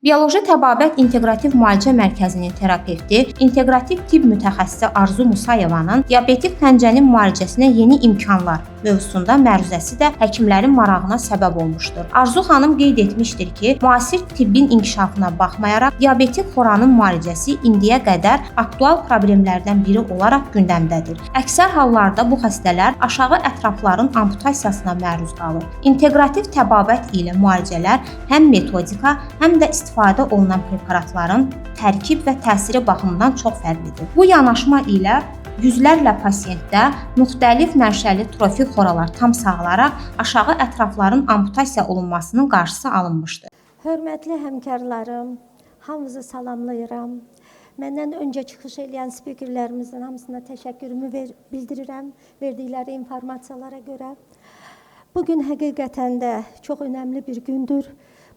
Bioloji Təbabət İnteqrativ Müalicə Mərkəzinin terapevti, inteqrativ tibb mütəxəssisi Arzu Musayevanın diabetik pəncənin müalicəsinə yeni imkanlar mövzusunda məruzəsi də həkimlərin marağına səbəb olmuşdur. Arzu xanım qeyd etmişdir ki, müasir tibbin inkişafına baxmayaraq diabetik xoranın müalicəsi indiyə qədər aktual problemlərdən biri olaraq gündəmdədir. Əksər hallarda bu xəstələr aşağı ətrafların amputasiyasına məruz qalır. İnteqrativ təbabət ilə müalicələr həm metodika, həm də istifadə olunan preparatların tərkib və təsiri baxımından çox fərqlidir. Bu yanaşma ilə yüzlərlə pasientdə müxtəlif mənşəli trofik xoralar tam sağalaraq aşağı ətrafların amputasiya olunmasının qarşısı alınmışdır. Hörmətli həmkarlarım, hamınızı salamlayıram. Məndən öncə çıxış eləyən spikerlərimizin hamısına təşəkkürümü bildirirəm verdikləri informasiyalara görə. Bugün həqiqətən də çox önəmli bir gündür.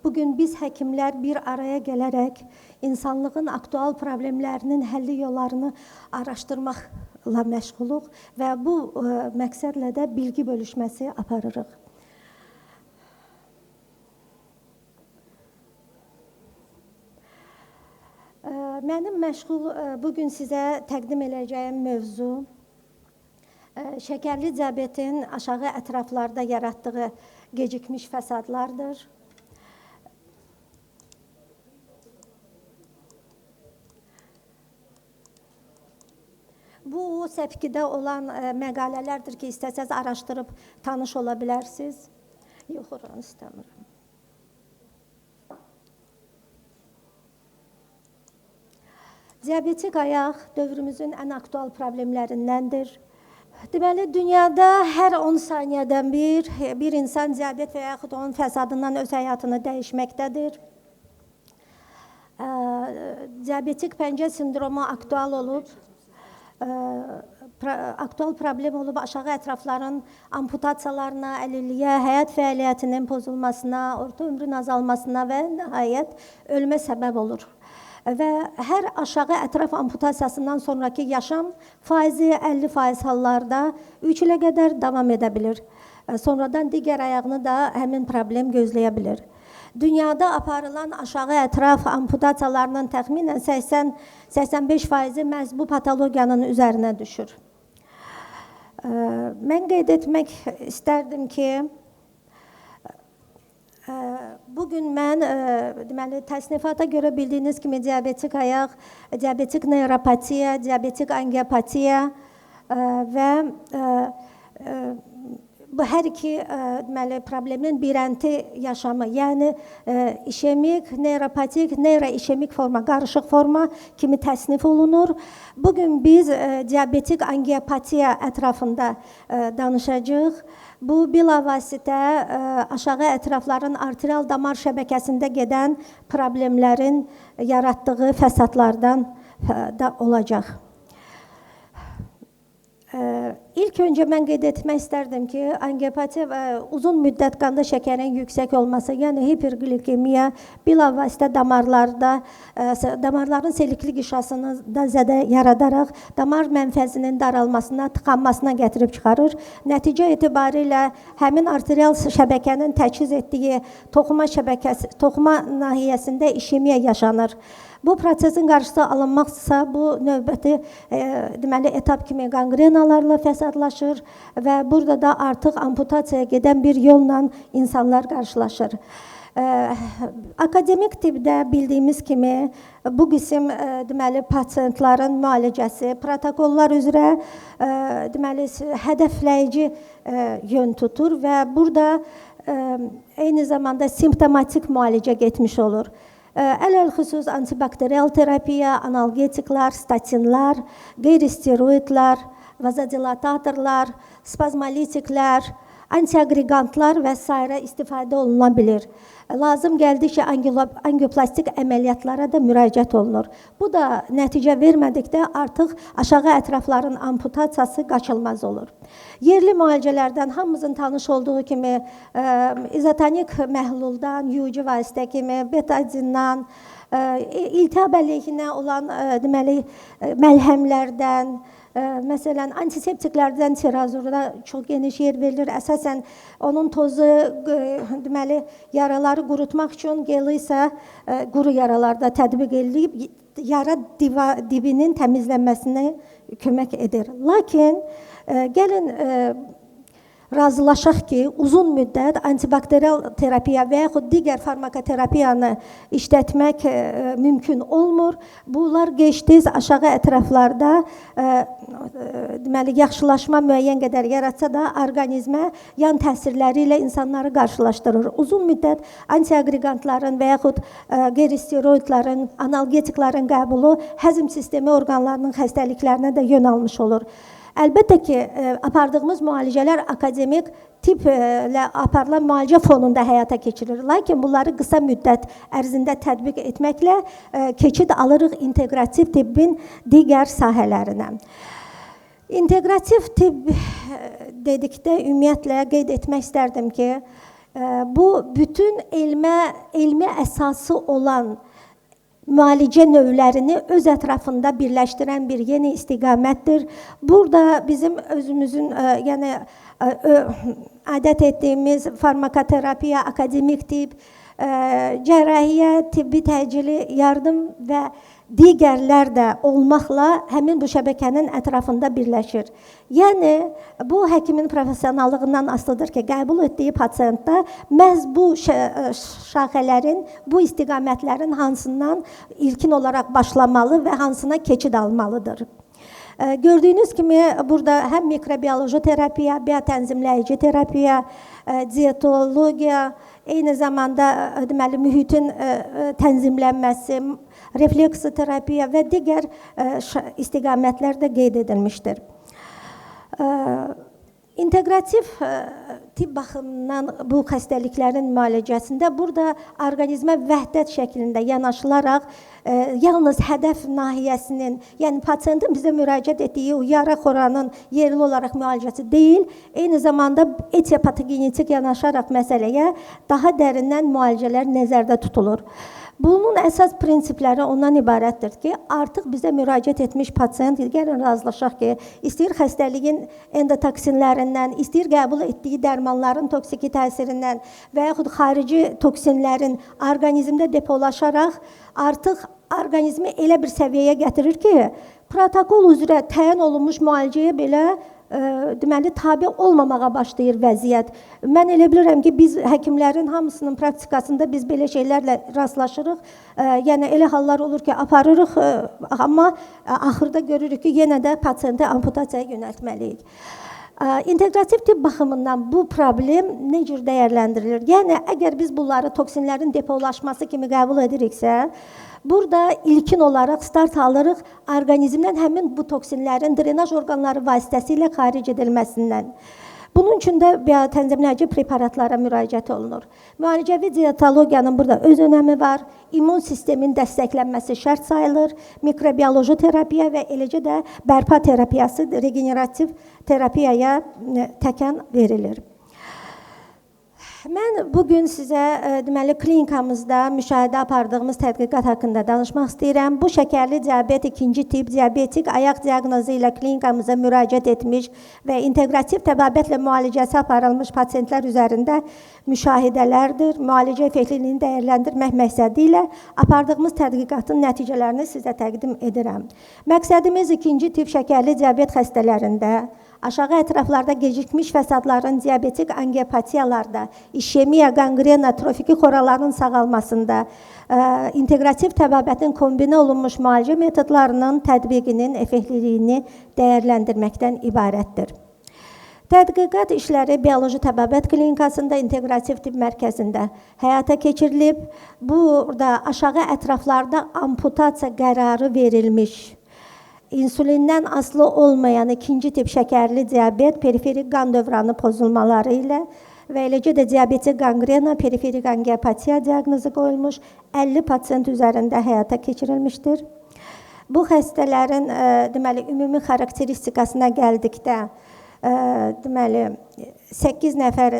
Bugün biz həkimlər bir araya gələrək insanlığın aktual problemlərinin həlli yollarını araşdırmaqla məşğuluq və bu məqsədlə də bilgi bölüşməsi aparırıq. Mənim bugün sizə təqdim eləyəcəyim mövzu şəkərli diabetin aşağı ətraflarda yaratdığı gecikmiş fəsadlardır. Bu səpkidə olan məqalələrdir ki, istəsəz araşdırıb tanış ola bilərsiniz. Yox, oranı istəmirəm. Diabetik ayaq dövrümüzün ən aktual problemlərindəndir. Deməli, dünyada hər 10 saniyədən bir insan diabet və yaxud onun fəsadından öz həyatını dəyişməkdədir. Diabetik pəncə sindromu aktual olub. Aktual problem olub aşağı ətrafların amputasiyalarına, əlilliyə, həyat fəaliyyətinin pozulmasına, orta ömrün azalmasına və nəhayət ölümə səbəb olur. Və hər aşağı ətraf amputasiyasından sonraki yaşam faizi 50% hallarda 3 ilə qədər davam edə bilir. Sonradan digər ayağını da həmin problem gözləyə bilir. Dünyada aparılan aşağı ətraf amputasiyalarının təxminən 80-85%-i məhz bu patologiyanın üzərinə düşür. Mən qeyd etmək istərdim ki, bugün mən deməli, təsnifata görə bildiyiniz kimi diabetik ayaq, diabetik neyropatiya, diabetik angiopatiya və bu hər iki deməli, problemin birənti yaşamı, yəni işemik, neyropatik, neyroişemik forma, qarışıq forma kimi təsnif olunur. Bugün biz diabetik angiopatiya ətrafında danışacağıq. Bu, bilavasitə aşağı ətrafların arterial damar şəbəkəsində gedən problemlərin yaratdığı fəsadlardan da olacaq. İlk öncə mən qeyd etmək istərdim ki, angiopatiya və uzun müddət qanda şəkərin yüksək olması, yəni hiperglikemiya bilavasitə damarlarda, damarların selikli qişasını da zədə yaradaraq damar mənfəzinin daralmasına, tıxanmasına gətirib çıxarır. Nəticə etibarilə həmin arterial şəbəkənin təchiz etdiyi toxuma şəbəkəsi, toxuma nahiyəsində işemiya yaşanır. Bu prosesin qarşısı alınmaqsa, bu növbəti deməli, etap kimi qangrenalarla fəsadlaşır və burada da artıq amputasiyaya gedən bir yolla insanlar qarşılaşır. Akademik tibbdə bildiyimiz kimi bu qism deməli, pasientlərin müalicəsi protokollar üzrə deməli, hədəfləyici yön tutur və burada eyni zamanda simptomatik müalicə getmiş olur. Ələl-xüsus antibakterial terapiya, analgetiklər, statinlər, qeyri-steroidlər, vazodilatatorlar, spazmolitiklər, antiagregantlar və s. istifadə oluna bilir. Lazım gəldikcə angioplastik əməliyyatlara da müraciət olunur. Bu da nəticə vermədikdə artıq aşağı ətrafların amputasiyası qaçılmaz olur. Yerli müalicələrdən hamımızın tanış olduğu kimi izotonik məhluldan, yuyucu vasitə kimi, betadindən, İltihab əleyhinə olan deməli məlhəmlərdən, məsələn, antiseptiklərdən terazurda çox geniş yer verilir. Əsasən onun tozu deməli yaraları qurutmaq üçün, geli isə quru yaralarda tətbiq edilib yara dibinin təmizlənməsinə kömək edir. Lakin gəlin razılaşaq ki, uzun müddət antibakterial terapiya və yaxud digər farmakoterapiyanı işlətmək mümkün olmur. Bunlar gec-tez aşağı ətraflarda deməli yaxşılaşma müəyyən qədər yaratsa da orqanizmə yan təsirləri ilə insanları qarşılaşdırır. Uzun müddət antiagreqantların və yaxud qeyri-steroidlərin, analgetiklərin qəbulu həzm sistemi orqanlarının xəstəliklərinə də yön almış olur. Əlbəttə ki, apardığımız müalicələr akademik tiplə aparılan müalicə fonunda həyata keçirilir. Lakin bunları qısa müddət ərzində tətbiq etməklə keçid alırıq inteqrativ tibbin digər sahələrinə. İnteqrativ tibb dedikdə ümumiyyətlə qeyd etmək istərdim ki, bu bütün elmi əsası olan müalicə növlərini öz ətrafında birləşdirən bir yeni istiqamətdir. Burada bizim özümüzün, yəni adət etdiyimiz farmakoterapiya, akademik tibb, cərrahiyyə, tibbi təcili yardım və digərlər də olmaqla həmin bu şəbəkənin ətrafında birləşir. Yəni, bu həkimin professionallığından asılıdır ki, qəbul etdiyi pasientdə məhz bu şaxələrin, bu istiqamətlərin hansından ilkin olaraq başlamalı və hansına keçid almalıdır. Gördüyünüz kimi, burada həm mikrobioloji terapiya, biotənzimləyici terapiya, dietologiya, eyni zamanda deməli, mühitin tənzimlənməsi, refleksoterapiya və digər istiqamətlər də qeyd edilmişdir. İnteqrativ tibb baxımından bu xəstəliklərin müalicəsində burada orqanizmə vəhdət şəklində yanaşılaraq yalnız hədəf nahiyəsinin, yəni pasientin bizə müraciət etdiyi o yara xoranın yerli olaraq müalicəsi deyil, eyni zamanda etiopatogenetik yanaşaraq məsələyə daha dərindən müalicələr nəzərdə tutulur. Bunun əsas prinsipləri ondan ibarətdir ki, artıq bizə müraciət etmiş pasient, gəlin razılaşaq ki, istəyir xəstəliyin endotoksinlərindən, istəyir qəbul etdiyi dərmanların toksiki təsirindən və yaxud xarici toksinlərin orqanizmdə depolaşaraq artıq orqanizmi elə bir səviyyəyə gətirir ki, protokol üzrə təyin olunmuş müalicəyə belə deməli, tabi olmamağa başlayır vəziyyət. Mən elə bilirəm ki, biz həkimlərin hamısının praktikasında biz belə şeylərlə rastlaşırıq. Yəni, elə hallar olur ki, aparırıq, amma axırda görürük ki, yenə də pasienti amputasiyaya yönəltməliyik. İnteqrativ tibb baxımından bu problem nə cür dəyərləndirilir? Yəni, əgər biz bunları toksinlərin depolaşması kimi qəbul ediriksə, burada ilkin olaraq start alırıq orqanizmdən həmin bu toksinlərin drenaj orqanları vasitəsilə xaric edilməsindən. Bunun üçün də biotənzimləyici preparatlara müraciət olunur. Müalicəvi dietologiyanın burada öz önəmi var, immun sistemin dəstəklənməsi şərt sayılır, mikrobioloji terapiya və eləcə də bərpa terapiyası, regenerativ terapiyaya təkan verilir. Mən bugün sizə deməli, klinikamızda müşahidə apardığımız tədqiqat haqqında danışmaq istəyirəm. Bu şəkərli diabet ikinci tip diabetik ayaq diaqnozu ilə klinikamıza müraciət etmiş və inteqrativ təbabətlə müalicəsi aparılmış pasientlər üzərində müşahidələrdir. Müalicə effektliyini dəyərləndirmək məqsədi ilə apardığımız tədqiqatın nəticələrini sizə təqdim edirəm. Məqsədimiz ikinci tip şəkərli diabet xəstələrində, aşağı ətraflarda gecikmiş fəsadların diabetik angiopatiyalarda, işemiya, qanqrena, trofiki xoraların sağalmasında, inteqrativ təbabətin kombinə olunmuş müalicə metodlarının tətbiqinin effektliliyini dəyərləndirməkdən ibarətdir. Tədqiqat işləri Bioloji Təbabət Klinikasında, İnteqrativ Tibb Mərkəzində həyata keçirilib. Burada aşağı ətraflarda amputasiya qərarı verilmiş, İnsulindən asılı olmayan ikinci tip şəkərli diabet, periferik qan dövranı pozulmaları ilə və eləcə də diabetik qanqrena, periferik angiopatiya diaqnozu qoyulmuş 50 pasient üzərində həyata keçirilmişdir. Bu xəstələrin deməli, ümumi xarakteristikasına gəldikdə, deməli, 8 nəfər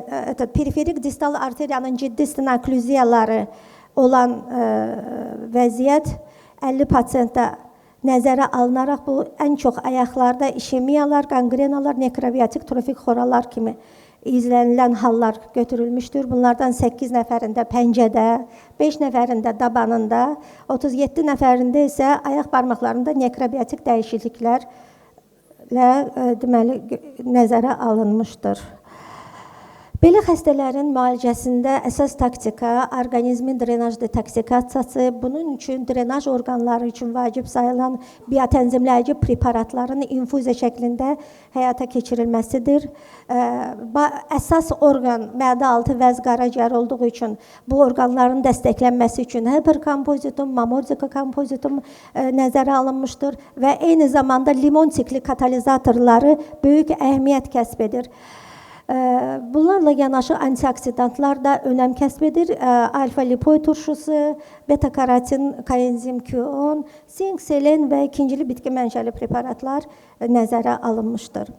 periferik distal arteriyanın ciddi stenoklüziyaları olan vəziyyət 50 pasientdə nəzərə alınaraq bu ən çox ayaqlarda işemiyalar, qangrenalar, nekrobiyotik trofik xoralar kimi izlənilən hallar götürülmüşdür. Bunlardan 8 nəfərində pəncədə, 5 nəfərində dabanında, 37 nəfərində isə ayaq barmaqlarında nekrobiyotik dəyişikliklərlə deməli nəzərə alınmışdır. Belə xəstələrin müalicəsində əsas taktika orqanizmin drenaj detoksikasiyası, bunun üçün drenaj orqanları üçün vacib sayılan biotənzimləyici preparatların infuziya şəklində həyata keçirilməsidir. Əsas orqan mədə altı vəz qaraciyər olduğu üçün bu orqanların dəstəklənməsi üçün hiperkompozitum, mamordika kompozitum nəzərə alınmışdır və eyni zamanda limon tikli katalizatorları böyük əhəmiyyət kəsb edir. Bunlarla yanaşı antioksidantlar da önəm kəsb edir. Alfa-lipoid turşusu, beta-karotin, koenzim Q10, sink, selen və ikincili bitki mənşəli preparatlar nəzərə alınmışdır.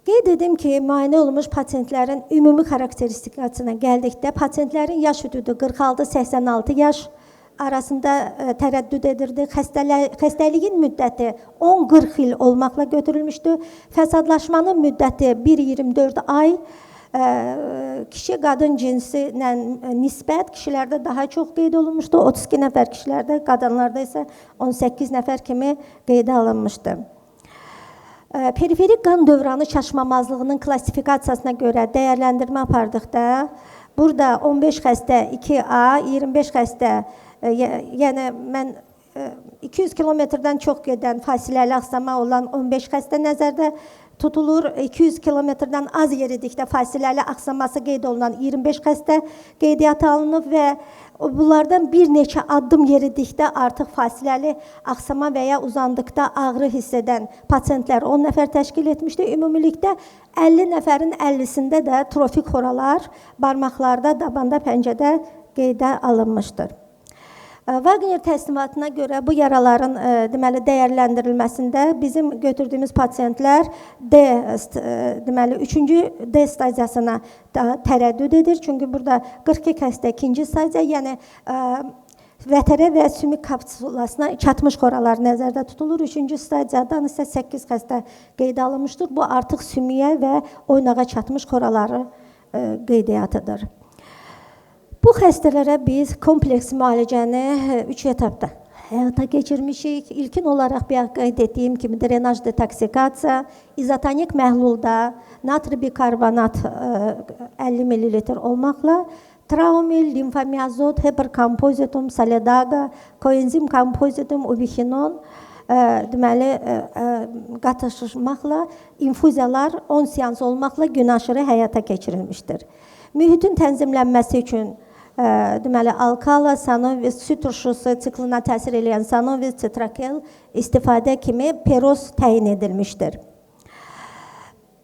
Qeyd edim ki, müayinə olunmuş pasientlərin ümumi xarakteristikasına gəldikdə, pasientlərin yaş hüdudu 46-86 yaş arasında tərəddüd edirdi. Xəstəliyin müddəti 10-40 il olmaqla götürülmüşdü. Fəsadlaşmanın müddəti 1-24 ay. Kişi qadın cinsi ilə nisbət kişilərdə daha çox qeyd olunmuşdu. 32 nəfər kişilərdə, qadınlarda isə 18 nəfər kimi qeydə alınmışdı. Periferik qan dövranı çaşmamazlığının klassifikasiyasına görə dəyərləndirmə apardıqda, burada 15 xəstə 2A, 25 xəstə, yəni mən 200 kilometrdən çox gedən fasiləli axsama olan 15 xəstə nəzərdə tutulur. 200 kilometrdən az yeridikdə fasiləli axsaması qeyd olunan 25 xəstə qeydiyyata alınıb və bunlardan bir neçə addım yeridikdə artıq fasiləli axsama və ya uzandıqda ağrı hiss edən pasientlər 10 nəfər təşkil etmişdi. Ümumilikdə 50 nəfərin 50-sində də trofik xoralar barmaqlarda, dabanda, pəncədə qeydə alınmışdır. Wagner təsnifatına görə bu yaraların deməli dəyərləndirilməsində bizim götürdüyümüz pasientlər D, deməli 3-cü D stadiyasına tərəddüd edir. Çünki burada 42 xəstə 2-ci stadiya, yəni vətərə və sümük kapsulasına çatmış xoralar nəzərdə tutulur. 3-cü stadiyadan isə 8 xəstə qeydə alınmışdır. Bu artıq sümüyə və oynağa çatmış xoraları qeydiyyatıdır. Bu xəstələrə biz kompleks müalicəni 3 etapda həyata keçirmişik. İlkin olaraq bayaq qeyd etdiyim kimi drenaj detoksikasiya, izotonik məhlulda natri bikarbonat 50 ml olmaqla, traumil, limfomiazot, hiperkompozitum, salidaga, koenzim kompozitum, ubixinon deməli qatışmaqla infuziyalar 10 seans olmaqla gün aşırı həyata keçirilmişdir. Mühitin tənzimlənməsi üçün deməli alkala, sanovis, süd turşusu siklına təsir eləyən sanovis, citrakel istifadə kimi peroz təyin edilmişdir.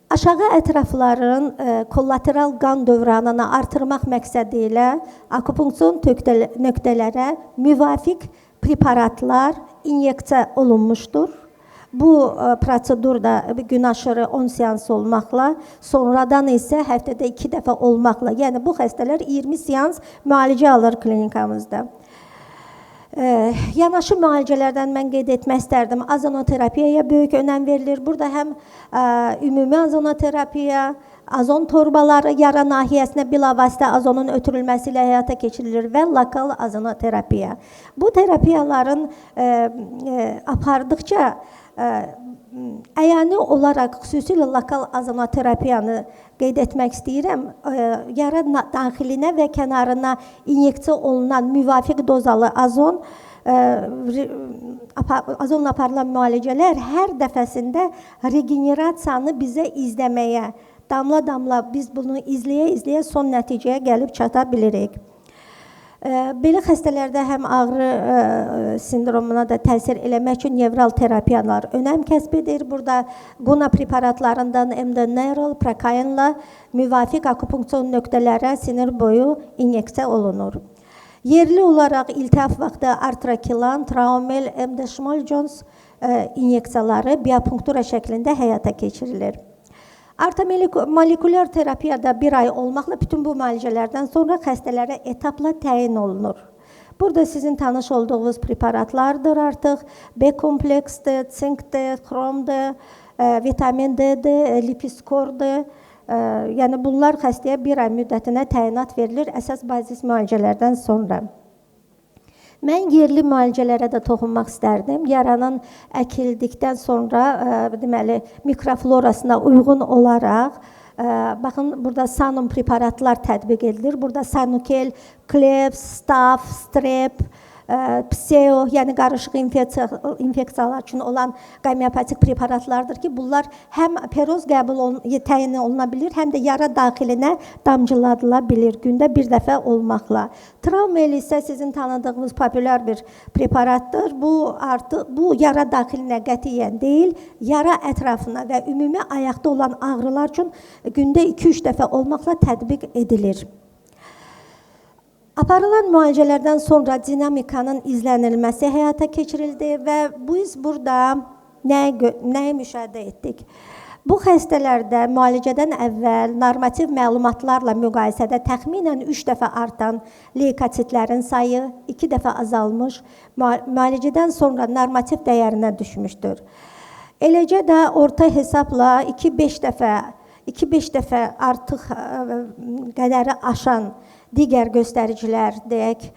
Aşağı ətrafların kollateral qan dövranını artırmaq məqsədi ilə akupunksion nöqtələrə müvafiq preparatlar inyeksiya olunmuşdur. Bu prosedur da gün aşırı 10 seans olmaqla, sonradan isə həftədə 2 dəfə olmaqla, yəni bu xəstələr 20 seans müalicə alır klinikamızda. Yanaşı müalicələrdən mən qeyd etmək istərdim. Azonoterapiyaya böyük önəm verilir. Burada həm ümumi azonoterapiya, azon torbaları yara nahiyəsinə bilavasitə azonun ötürülməsi ilə həyata keçirilir və lokal azonoterapiya. Bu terapiyaların apardıqca əyani olaraq xüsusilə lokal azonoterapiyanı qeyd etmək istəyirəm. Yara daxilinə və kənarına inyeksiya olunan müvafiq dozalı azon, azonla aparılan müalicələr hər dəfəsində regenerasiyanı bizə izləməyə, damla-damla biz bunu izləyə-izləyə son nəticəyə gəlib çata bilirik. Belə xəstələrdə həm ağrı sindromuna da təsir eləmək üçün nevral terapiyalar önəm kəsb edir. Burada quna preparatlarından MD-Nerol, Prokainla müvafiq akupunksion nöqtələrə sinir boyu inyeksiya olunur. Yerli olaraq iltihab vaxtı artrakilan, traumel, MD-Schmoll-Jones inyeksiyaları biopunktura şəklində həyata keçirilir. Ortomolekulyar terapiyada bir ay olmaqla bütün bu müalicələrdən sonra xəstələrə etapla təyin olunur. Burada sizin tanış olduğunuz preparatlardır artıq. B kompleksdir, sinkdir, xromdur, vitamin D-dir, lipiskordur. Yəni bunlar xəstəyə bir ay müddətinə təyinat verilir əsas bazis müalicələrdən sonra. Mən yerli müalicələrə də toxunmaq istərdim. Yaranın əkildikdən sonra deməli mikroflorasına uyğun olaraq baxın burada sanum preparatlar tətbiq edilir. Burada Sanukel, Klebs, Staph, Strep, pseo, yəni qarışıq infeksiyalar üçün olan homeopatik preparatlardır ki, bunlar həm peroz qəbul təyin oluna bilir, həm də yara daxilinə damcıladıla bilir gündə bir dəfə olmaqla. Traumel isə sizin tanıdığınız populyar bir preparatdır. Bu yara daxilinə qətiyyən deyil, yara ətrafına və ümumi ayaqda olan ağrılar üçün gündə 2-3 dəfə olmaqla tətbiq edilir. Aparılan müalicələrdən sonra dinamikanın izlənilməsi həyata keçirildi və biz burada nəyi müşahidə etdik? Bu xəstələrdə müalicədən əvvəl normativ məlumatlarla müqayisədə təxminən 3 dəfə artan leykositlərin sayı 2 dəfə azalmış, müalicədən sonra normativ dəyərinə düşmüşdür. Eləcə də orta hesabla 2-5 dəfə artıq qədəri aşan digər göstəricilər, deyək,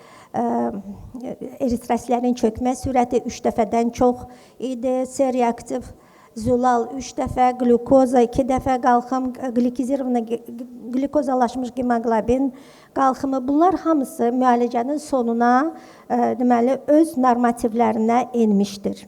eritrositlərin çökmə sürəti 3 dəfədən çox idi, C reaktiv zülal 3 dəfə, qlükoza 2 dəfə qalxım, qlükozalaşmış hemoqlobin qalxımı, bunlar hamısı müalicənin sonuna, deməli, öz normativlərinə enmişdir.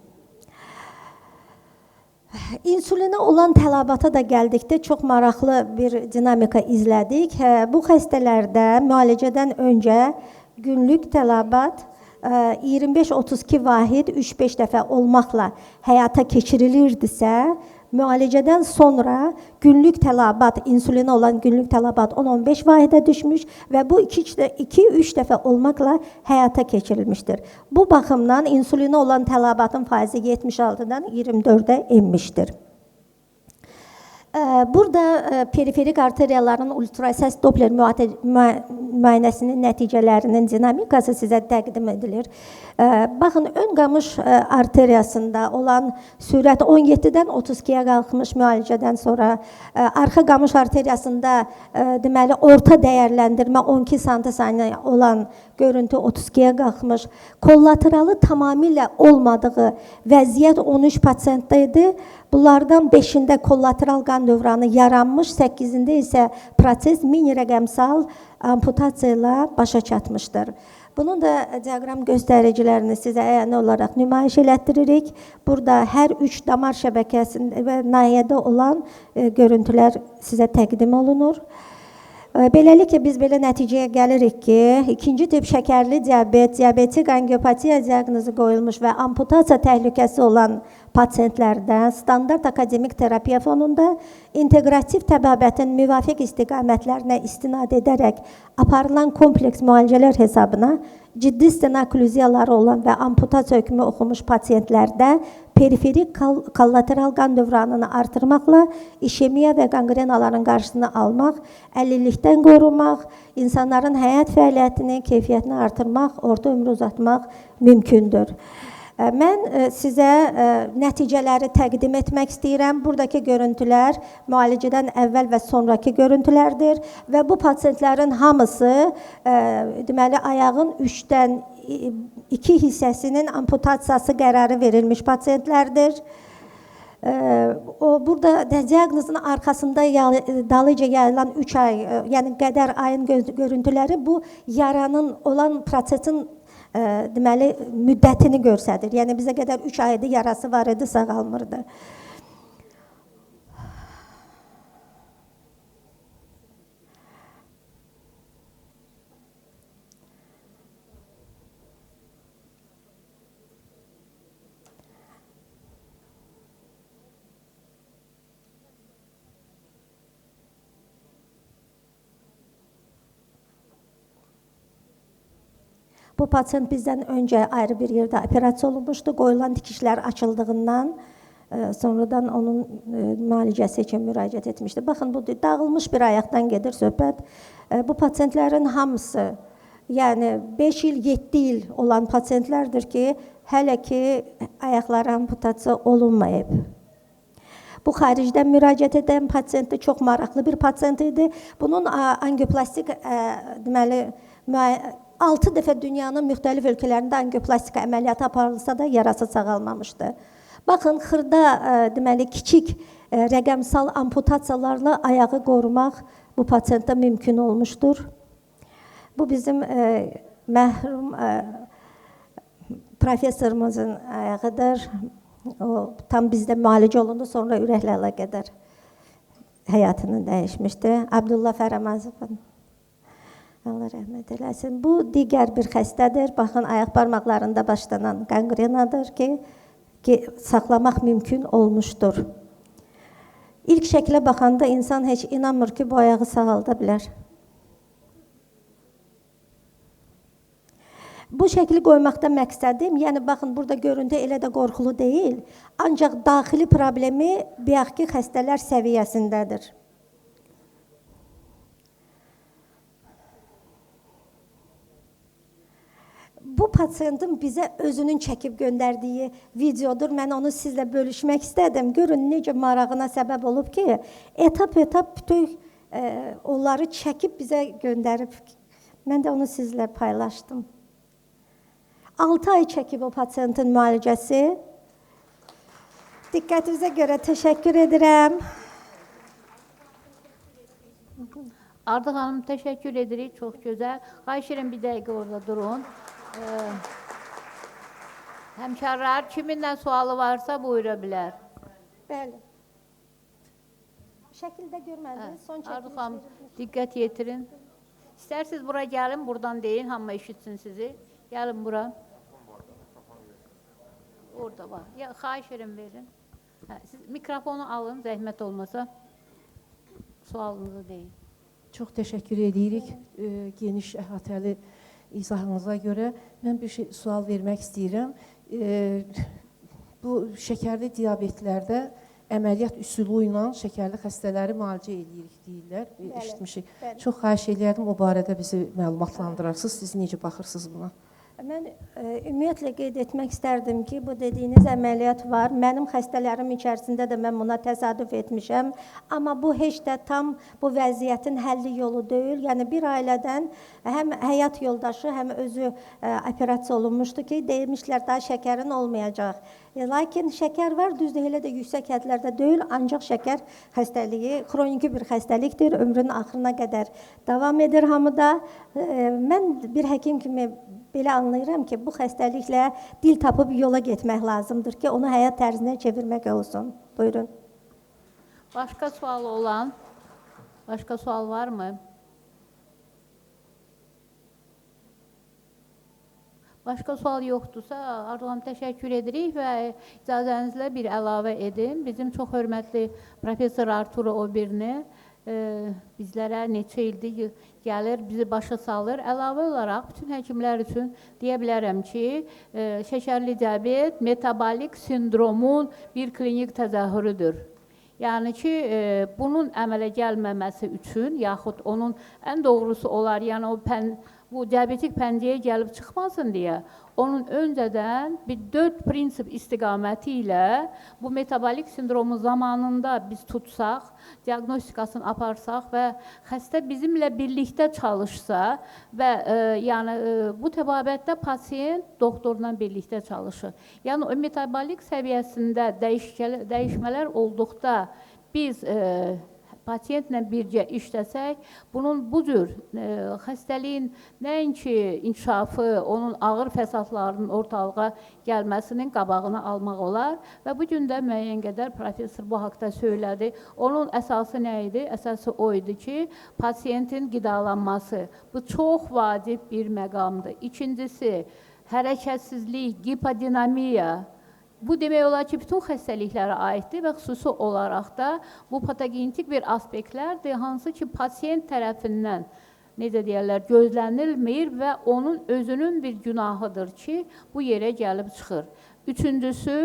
İnsulinə olan tələbata da gəldikdə çox maraqlı bir dinamika izlədik. Bu xəstələrdə müalicədən öncə günlük tələbat 25-32 vahid 3-5 dəfə olmaqla həyata keçirilirdisə, müalicədən sonra günlük tələbat, insulinə olan günlük tələbat 10-15 vahidə düşmüş və bu 2-3 dəfə olmaqla həyata keçirilmişdir. Bu baxımdan insulinə olan tələbatın faizi 76-dan 24-ə enmişdir. Burada periferik arteriyaların ultrasəs Doppler müayinəsinin nəticələrinin dinamikası sizə təqdim edilir. Baxın, ön qamış arteriyasında olan sürət 17-dən 32-yə qalxmış müalicədən sonra, arxa qamış arteriyasında deməli, orta dəyərləndirmə 12 santisaniyə olan görüntü 32-yə qalxmış. Kollateralı tamamilə olmadığı vəziyyət 13 pasiyentdə idi. Bunlardan 5-ində kollateral qan dövranı yaranmış, 8-ində isə proses mini rəqəmsal amputasiya ilə başa çatmışdır. Bunun da diaqram göstəricilərini sizə əyani olaraq nümayiş elətdiririk. Burada hər 3 damar şəbəkəsində və nahiyədə olan görüntülər sizə təqdim olunur. Beləliklə, biz belə nəticəyə gəlirik ki, ikinci tip şəkərli diabet, diabetik angiopatiya diaqnozu qoyulmuş və amputasiya təhlükəsi olan pasiyentlərdə standart akademik terapiya fonunda inteqrativ təbabətin müvafiq istiqamətlərinə istinad edərək aparılan kompleks müalicələr hesabına ciddi stenoklüziyaları olan və amputasiya hökmü oxumuş pasiyentlərdə periferik kollateral qan dövranını artırmaqla işemiya və qanqrenaların qarşısını almaq, əlillikdən qorumaq, insanların həyat fəaliyyətini, keyfiyyətini artırmaq, orta ömrü uzatmaq mümkündür. Mən sizə nəticələri təqdim etmək istəyirəm. Buradakı görüntülər müalicədən əvvəl və sonraki görüntülərdir və bu pasiyentlərin hamısı deməli, ayağın 3-dən 2 hissəsinin amputasiyası qərarı verilmiş pasiyentlərdir. Burada diaqnozun arxasında dalıca yayılan 3 ay, yəni qədər ayın görüntüləri bu yaranın olan prosesin deməli, müddətini göstərir. Yəni bizə qədər 3 ayda yarası var idi, sağalmırdı. Bu pasiyent bizdən öncə ayrı bir yerdə operasiya olunmuşdu. Qoyulan tikişlər açıldığından sonradan onun müalicəsi üçün müraciət etmişdi. Baxın, bu dağılmış bir ayaqdan gedir söhbət. Bu pasiyentlərin hamısı Yəni 5 il, 7 il olan pasientlərdir ki, hələ ki ayaqları amputasiya olunmayıb. Bu xaricdən müraciət edən pasientdir, çox maraqlı bir pasient idi. Bunun angioplastik deməli 6 dəfə dünyanın müxtəlif ölkələrində angioplastika əməliyyatı aparılsa da yarası sağalmamışdı. Baxın, xırda deməli kiçik rəqəmsal amputasiyalarla ayağı qorumaq bu pasientdə mümkün olmuşdur. Bu bizim məhrum professorumuzun ayağıdır. O tam bizdə müalicə olundu, sonra ürəklə əlaqədar həyatını dəyişmişdi. Abdullah Fəramazovun, Allah rəhmət eləsin. Bu digər bir xəstədir. Baxın, ayaq barmaqlarında başlanan qanqrenadır ki, saxlamaq mümkün olmuşdur. İlk şəklə baxanda insan heç inanmır ki, bu ayağı sağalda bilər. Bu şəkli qoymaqda məqsədim, yəni baxın, burada görüntü elə də qorxulu deyil, ancaq daxili problemi bayaqki xəstələr səviyyəsindədir. Bu pasientin bizə özünün çəkib göndərdiyi videodur. Mən onu sizlə bölüşmək istədim. Görün, necə marağına səbəb olub ki, etap-etap bütün onları çəkib bizə göndərib. Mən də onu sizlə paylaşdım. 6 ay çəkib o pasientin müalicəsi. Diqqətinizə görə təşəkkür edirəm. Arzu xanım, təşəkkür edirik. Çox gözəl. Xahiş edirəm, bir dəqiqə orada durun. Həmkarlar, kiminlə sualı varsa buyura bilər. Bəli. Şəkildə görmədiniz. Son Arzu çəkiliş xanım, verilmiş. diqqət yetirin. İstərsiniz bura gəlin, buradan deyin, hamı eşitsin sizi. Gəlin bura. Orada var. Ya, xahiş edirəm, verin. Hə, siz mikrofonu alın, zəhmət olmasa. Sualınızı deyin. Çox təşəkkür edirik geniş əhatəli izahınıza görə. Mən bir sual vermək istəyirəm. Bu şəkərli diabetlərdə əməliyyat üsulu ilə şəkərli xəstələri müalicə edirik deyirlər, eşitmişik. Bəli. Çox xahiş eləyərdim o barədə bizi məlumatlandırarsınız. Siz necə baxırsınız buna? Mən ümumiyyətlə qeyd etmək istərdim ki, bu dediyiniz əməliyyat var. Mənim xəstələrim içərisində də mən buna təsadüf etmişəm. Amma bu heç də tam bu vəziyyətin həlli yolu deyil. Yəni bir ailədən həm həyat yoldaşı, həm özü operasiya olunmuşdu ki, demişlər daha şəkərin olmayacaq. Lakin şəkər var, düzdür, elə də yüksək hədlərdə deyil, ancaq şəkər xəstəliyi xroniki bir xəstəlikdir, ömrünün axırına qədər davam edir hamıda. Mən bir həkim kimi belə anlayıram ki, bu xəstəliklə dil tapıb yola getmək lazımdır ki, onu həyat tərzinə çevirmək olsun. Buyurun. Başqa sualı olan, başqa sual var mı? Başqa sual yoxdursa, Arzu xanım, təşəkkür edirik və icazənizlə bir əlavə edim. Bizim çox hörmətli professor Arturo Obirni, bizlərə neçə ildir gəlir, bizi başa salır. Əlavə olaraq bütün həkimlər üçün deyə bilərəm ki, şəkərli diabet metabolik sindromun bir klinik təzahürüdür. Yəni ki, bunun əmələ gəlməməsi üçün, yaxud onun ən doğrusu olar, yəni o bu diabetik pəncəyə gəlib çıxmasın deyə, onun öncədən bir 4 prinsip istiqaməti ilə bu metabolik sindromu zamanında biz tutsaq, diaqnostikasını aparsaq və xəstə bizimlə birlikdə çalışsa və bu təbabətdə pasiyent doktorla birlikdə çalışır. Yəni o metabolik səviyyəsində dəyişmələr olduqda biz pasiyentlə bircə işləsək, bunun bu cür xəstəliyin nəinki inkişafı, onun ağır fəsadlarının ortalığa gəlməsinin qabağını almaq olar və bu gün də müəyyən qədər professor bu haqda söylədi. Onun əsası nə idi? Əsası o idi ki, pasiyentin qidalanması. Bu çox vacib bir məqamdır. İkincisi, hərəkətsizlik, gipodinamiya. Bu demək olar ki, bütün xəstəliklərə aiddir və xüsusi olaraq da bu patogenetik bir aspektlərdir, hansı ki, pasiyent tərəfindən, necə deyərlər, gözlənilmir və onun özünün bir günahıdır ki, bu yerə gəlib çıxır. Üçüncüsü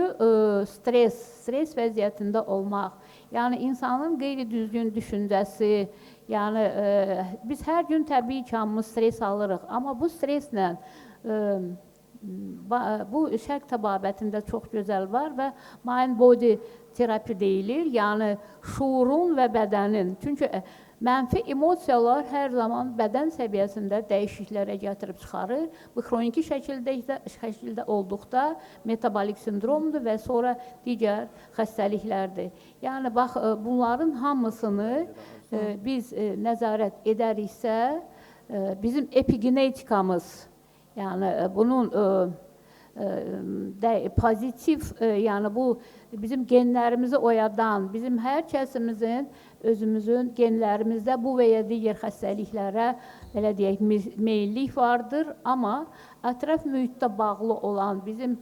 stres, stres vəziyyətində olmaq. Yəni insanın qeyri-düzgün düşüncəsi, yəni biz hər gün təbii ki, hamımız stres alırıq, amma bu streslə bu şərq təbabətində çox gözəl var və mind body terapi deyilir. Yəni şuurun və bədənin. Çünki mənfi emosiyalar hər zaman bədən səviyyəsində dəyişikliklərə gətirib çıxarır. Bu xroniki şəkildə olduqda metabolik sindromdur və sonra digər xəstəliklərdir. Yəni bax bunların hamısını biz nəzarət edəriksə, bizim epigenetikamız, yəni bunun pozitiv, yəni bu bizim genlərimizi oyadan, bizim hər kəsimizin özümüzün genlərimizdə bu və ya digər xəstəliklərə belə deyək meyillik vardır, amma ətraf mühitdə bağlı olan bizim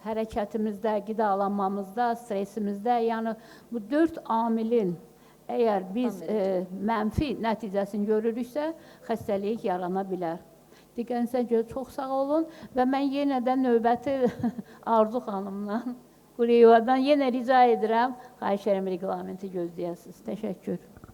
hərəkətimizdə, qidalanmamızda, stresimizdə, yəni bu 4 amilin əgər biz mənfi nəticəsini görürüksə, xəstəlik yarana bilər. Diqqətinizə görə çox sağ olun və mən yenə də növbəti Arzu xanımdan, Quliyevadan yenə rica edirəm, xahiş edirəm reqlamenti gözləyəsiniz. Təşəkkür.